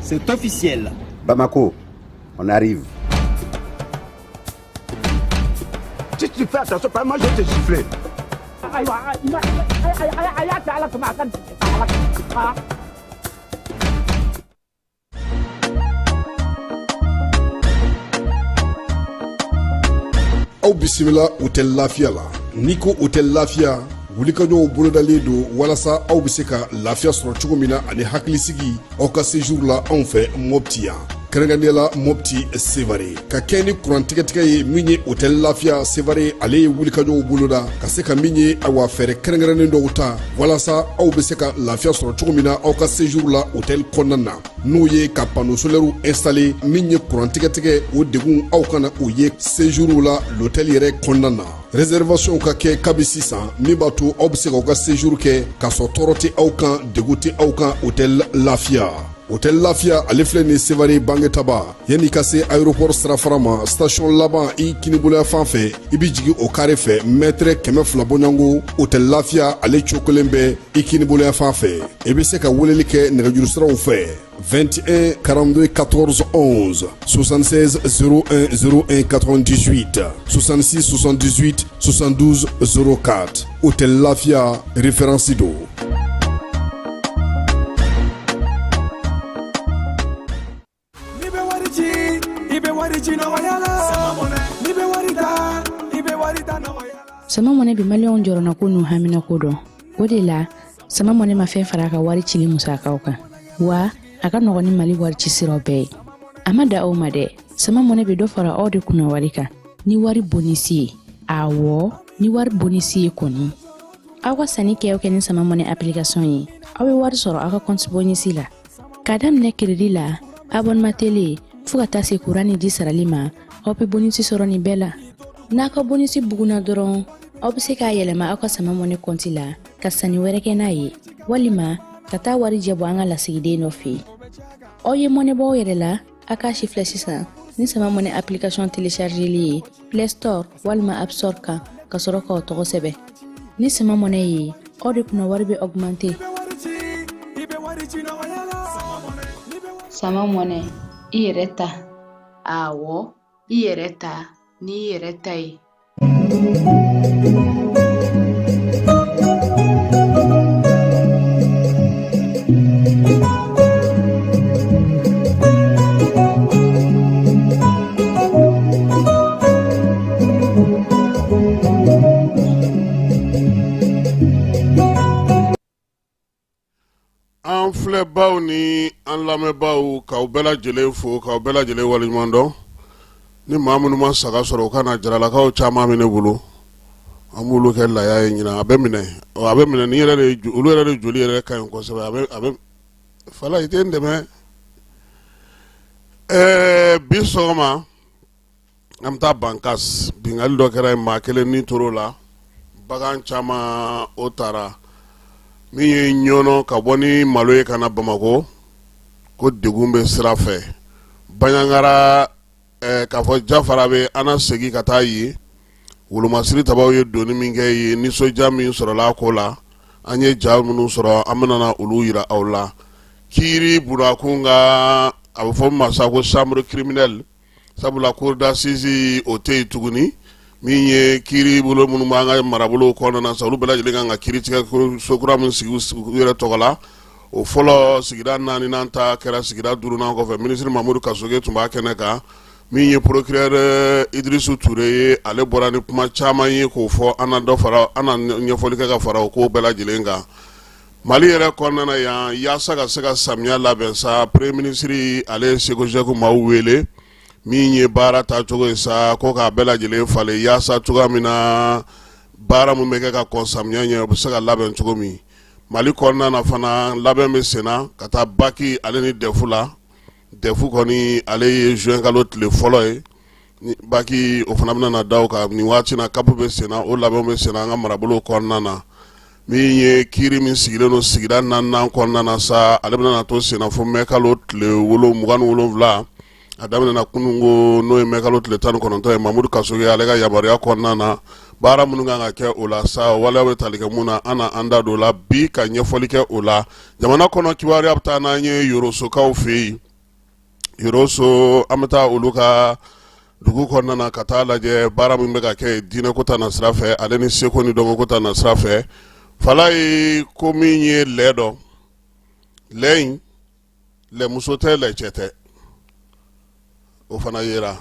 C'est officiel. Bamako, on arrive. Si tu fais attention, pas moi je vais te gifler. Aw bisimila hôtel Lafiya la. N'i ko hôtel Lafiya, wulikajɔw bolodalen don walasa aw bɛ se ka lafiya sɔrɔ cogo min na ani hakilisigi aw ka séjour la anw fɛ Mopti yan, kɛrɛnkɛrɛnnenya la Mopti Sevare. Ka kɛ ni kuran tigɛtigɛ ye, min ye hôtel Lafiya Sevare, ale ye wulikajɔw boloda ka se ka min ye, awa, fɛɛrɛ kɛrɛnkɛrɛnnen dɔw ta walasa aw bɛ se ka lafiya sɔrɔ cogo min na aw ka séjour la hôtel kɔnɔna na, n'o ye ka panneau solaire installé. Min ye kuran tigɛtigɛ, o degun aw kana o ye séjour la l'hôtel yɛrɛ kɔnɔna na. Réservation ka kɛ kabi sisan, min b'a to aw bɛ se k'aw ka séjour kɛ k'a sɔrɔ tɔɔrɔ tɛ aw kan, degun tɛ aw kan. Hôtel Lafiya, hôtel Lafiya, ale filɛ nin Sevare Bangetaba, yanni ka se aéroport sirafara ma, station laban i kiniboloya fan fɛ, i bɛ jigin o carré fɛ, mètre 200 bɔɲɔgɔnko, hôtel Lafiya ale cokolen bɛ i kiniboloya fan fɛ. I bɛ se ka weleli kɛ nɛgɛjuru siraw fɛ: 21 42 14 11, 76 01 01 98, 66 78 72 04. Hôtel Lafia, référence don. N'i bɛ wari ci, i bɛ wari ci nɔgɔya la. N'i bɛ wari ta, i bɛ wari ta nɔgɔya la. Sama Mɔnɛ bɛ Maliyɛnw jɔrɔnako n'u haminako dɔn. O de la, Sama Mɔnɛ ma fɛn fara a ka wari cili musakaw kan, wa a ka nɔgɔn ni Mali wari ci siraw bɛɛ ye. A ma da aw ma dɛ, Sama Mɔnɛ bɛ dɔ fara aw de kunna wari kan ni wari bonisi ye. Awɔ, ni wari bonisi ye kɔni. Aw ka sanni kɛ o kɛ ni Sama Mɔnɛ application ye, aw bɛ wari sɔrɔ aw ka compte bonisi la. K'a daminɛ crédit la, abonnement télé, fo ka taa se kuran ni ji sarali ma, aw bɛ bonisi sɔrɔ nin bɛɛ la. N'a ka bonisi bugunna dɔrɔn, aw bɛ se k'a yɛlɛma aw ka Sama Mɔnɛ kɔnti la ka sanni wɛrɛ kɛ n'a ye, walima ka taa wari jɛ bɔ an ka lasigiden dɔ fɛ yen. Aw ye mɔnɛ bɔ aw yɛrɛ la, a k'a si filɛ sisan ni Sama Mɔnɛ application téléchargeli ye Play Store walima App Store kan, ka sɔrɔ k'aw tɔgɔ sɛbɛn. Ni Sama Mɔnɛ ye, aw de kunna wari bɛ augmenter. Sama Mɔnɛ, i yɛrɛ ta. Awɔ, i yɛrɛ ta n'i yɛrɛ ta ye. An filɛbaw ni an lamɛnbaaw, k'aw bɛɛ lajɛlen fo, k'aw bɛɛ lajɛlen waleɲuman dɔn. Ni maa minnu ma saga sɔrɔ, u ka na. Jaralakaw caman bɛ ne bolo, an b'olu kɛ laya ye ɲinan. A bɛ minɛ, a bɛ minɛ ni yɛrɛ de, olu yɛrɛ de joli yɛrɛ ka ɲi kosɛbɛ. A bɛ fala, i tɛ n dɛmɛ. Bi sɔgɔma, an bɛ taa Bankas. Binkanni dɔ kɛra yen, maa kelen ni tor'o la, bagan caman o taara. Min ye Ɲɔnɔ ka bɔ ni malo ye ka na Bamakɔ, ko degun bɛ sira fɛ. Banjagara, k'a fɔ Jafara bɛ an na segin ka taa yen. Wolomasiri tabaw ye doni min kɛ yen, nisɔndiya min sɔrɔla a ko la, an ye ja minnu sɔrɔ, an bɛna na olu yira aw la. Kiiri bunakun ka, a bɛ fɔ min ma sa ko chambre criminelle, sabula cour d'assises o tɛ yen tuguni. Min ye kiiri bolo minnu b'an ka marabolo kɔnɔna na sa, olu bɛɛ lajɛlen kan ka kiiri tigɛ so kura min sigi u yɛrɛ tɔgɔ la, o fɔlɔ sigida naaninan ta kɛra sigida duurunan kɔfɛ. Minisiri Mamudu Kasoge tun b'a kɛnɛ kan. Min ye procureur Idrisu Ture ye, ale bɔra ni kuma caman ye k'o fɔ. An na dɔ fara, an na ɲɛfɔli kɛ ka fara o ko bɛɛ lajɛlen kan. Mali yɛrɛ kɔnɔna na yan, yaasa ka se ka samiya labɛn sa, premier ministre ale ye SEGOJEC maaw wele. Min ye baara taacogo ye sa, ko k'a bɛɛ lajɛlen falen, yaasa cogoya min na baara min bɛ kɛ ka kɔn samiya ɲɛ, o bɛ se ka labɛn cogo min. Mali kɔnɔna na fana, labɛn bɛ senna ka taa baki ale ni DEF la. DEF kɔni, ale ye juin kalo tile fɔlɔ ye. Baki o fana bɛna na da kan nin waati na. CAP bɛ senna, o labɛn bɛ senna an ka marabolo kɔnɔna na. Min ye kiiri min sigilen don sigida naaninan kɔnɔna na sa, ale bɛna to senna fo mɛ kalo tile 27. A daminɛna kununko, n'o ye mɛ kalo tile 19 ye. Mamudu Kasoge ale ka yamaruya kɔnɔna na, baara minnu kan ka kɛ o la sa, waleya bɛ tali kɛ mun na, an na an da don o la bi ka ɲɛfɔli kɛ o la. Jamana kɔnɔ kibaruya bɛ taa n'an ye Yorosokaw fɛ yen. Yoroso, an bɛ taa olu ka dugu kɔnɔna na ka taa lajɛ baara min bɛ ka kɛ diinɛko ta nasira fɛ, ale ni seko ni dɔnko ta nasira fɛ. Falaye, ko min ye lɛ dɔn, lɛ in, lɛ muso tɛ, lɛ cɛ tɛ, o fana yera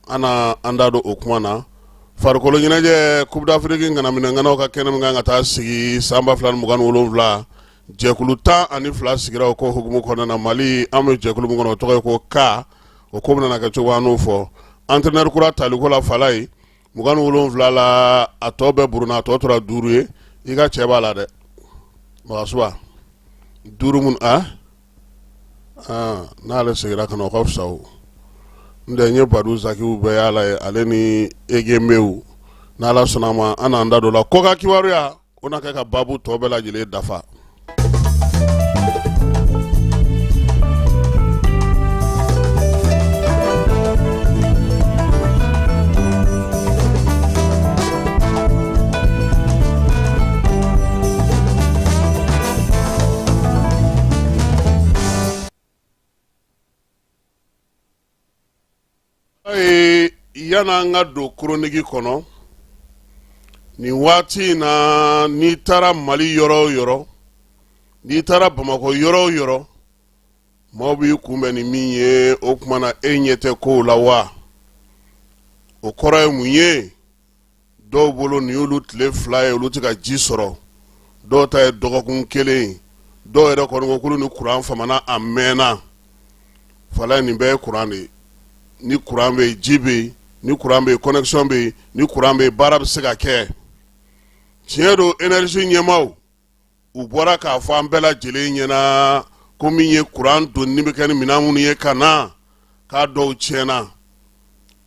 an na. An da don o kuma na. Farikolo ɲɛnajɛ, Coupe d'Afrique ŋanaminɛŋanaw ka kɛnɛ min kan ka taa sigi san 2027, jɛkulu 12 sigira o ko hukumu kɔnɔna na. Mali, an bɛ jɛkulu min kɔnɔ, o tɔgɔ ye ko K. O ko bɛna kɛ cogo, an n'o fɔ. Entraîneur kura taliko la, Falaye, 27 la, a tɔ bɛɛ buruna, a tɔ tora duuru ye. I ka cɛ b'a la dɛ, Magasuba. Duuru mun a n'ale seginna ka na, o ka fisa. O n tɛ n ye Badu Zakiw bɛɛ y'a la ye, ale ni Egemew. N'Ala sɔnna a ma, an n'an da don la kɔkan kibaruya, o na kɛ ka baabu tɔ bɛɛ lajɛlen dafa. Yan'an ka don chronique kɔnɔ nin waati in na, n'i taara Mali yɔrɔ o yɔrɔ, n'i taara Bamakɔ yɔrɔ o yɔrɔ, maaw b'i kunbɛn ni min ye, o tuma na e ɲɛ tɛ kow la wa? O kɔrɔ ye mun ye? Dɔw bolo, nin y'olu tile 2 ye, olu tɛ ka ji sɔrɔ. Dɔw ta ye dɔgɔkun kelen ye. Dɔw yɛrɛ kɔni ko k'olu ni kuran famana a mɛnna. Falaye, nin bɛɛ ye kuran de ye. Ni kuran bɛ yen, ji bɛ yen. Ni kuran bɛ yen, connexion bɛ yen. Ni kuran bɛ yen, baara bɛ se ka kɛ. Tiɲɛ don, énergie ɲɛmaaw, u bɔra k'a fɔ an bɛɛ lajɛlen ɲɛna ko min ye kuran donni bɛ kɛ ni minɛn minnu ye ka na, k'a dɔw tiɲɛna.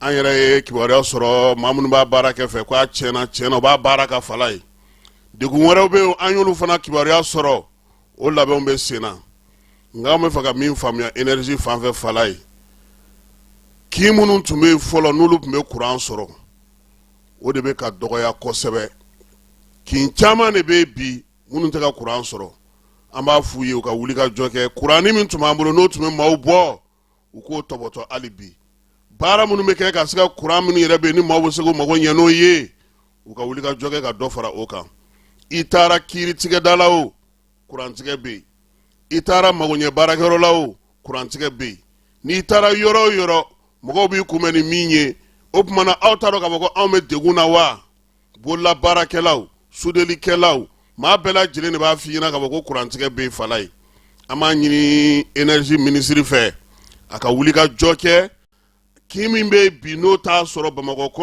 An yɛrɛ ye kibaruya sɔrɔ maa minnu b'a baara kɛ fɛ k'a tiɲɛna. Tiɲɛna, u b'a baara ka Falaye. Degun wɛrɛw bɛ yen, an y'olu fana kibaruya sɔrɔ, o labɛnw bɛ sen na. Nka an bɛ fɛ ka min faamuya énergie fan fɛ, Falaye, kin minnu tun bɛ yen fɔlɔ, n'olu tun bɛ kuran sɔrɔ, o de bɛ ka dɔgɔya kosɛbɛ. Kin caman de bɛ bi minnu tɛ ka kuran sɔrɔ. An b'a f'u ye u ka wuli ka jɔ kɛ. Kuranni min tun b'an bolo, n'o tun bɛ maaw bɔ, u k'o tɔbɔtɔ hali bi. Baara minnu bɛ kɛ ka se ka kuran minnu yɛrɛ bɛ yen ni maaw bɛ se k'u mago ɲɛ n'o ye, u ka wuli ka jɔ kɛ ka dɔ fara o kan. I taara kiiritigɛda la o, kurantigɛ bɛ yen. I taara magoɲɛ baarakɛyɔrɔ la o, kurantigɛ bɛ yen. N'i taara yɔrɔ o yɔrɔ, mɔgɔw b'i kunbɛn ni min ye, o tuma na aw t'a dɔn k'a fɔ ko anw bɛ degun na wa? Bolola baarakɛlaw, sudelikɛlaw, maa bɛɛ lajɛlen de b'a f'i ɲɛna k'a fɔ ko kurantigɛ bɛ yen. Falaye, an b'a ɲini énergie minisiri fɛ, a ka wuli ka jɔ kɛ. Kin min bɛ yen bi, n'o t'a sɔrɔ Bamakɔ kɔnɔ.